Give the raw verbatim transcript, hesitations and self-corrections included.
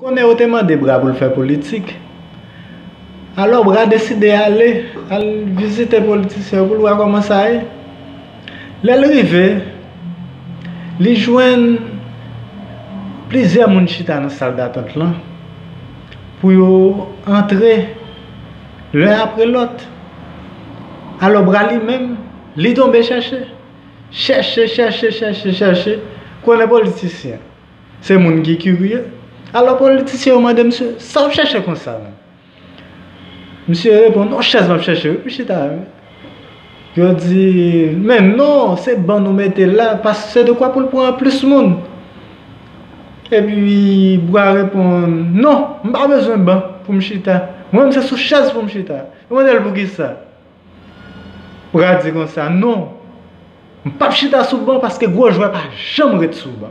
Konnen yo te mande Bra pou l fè politik. Alò, Bra deside ale, al vizite politisyen yo pou l wè kòman sa ye. Lè l rive, li jwenn plizyè moun chita nan sal datant lan pou yo antre len apre lòt. Alò, Bra li menm, li tonbe chèche. Chèche, chèche, chèche, chèche. Konnen politisyen se moun ki kirye. Alò, politisyen yo mande misye, "Sa w ap chèche konsa, menm?" Misye reponn, "On chèz m ap chèche wi pou chita, wi." Yo di, "Men non, se ban nou mete la, paske se dekwa pou l pran plis moun." Epi Bra reponn, "Non, m pa bezwen ban pou m chita. Mwen menm se sou chèz pou m chita." Yo mande l, "Poukisa?" Bra di konsa, "Non, m p ap chita sou ban paske gwo jwè pa janm ret sou ban."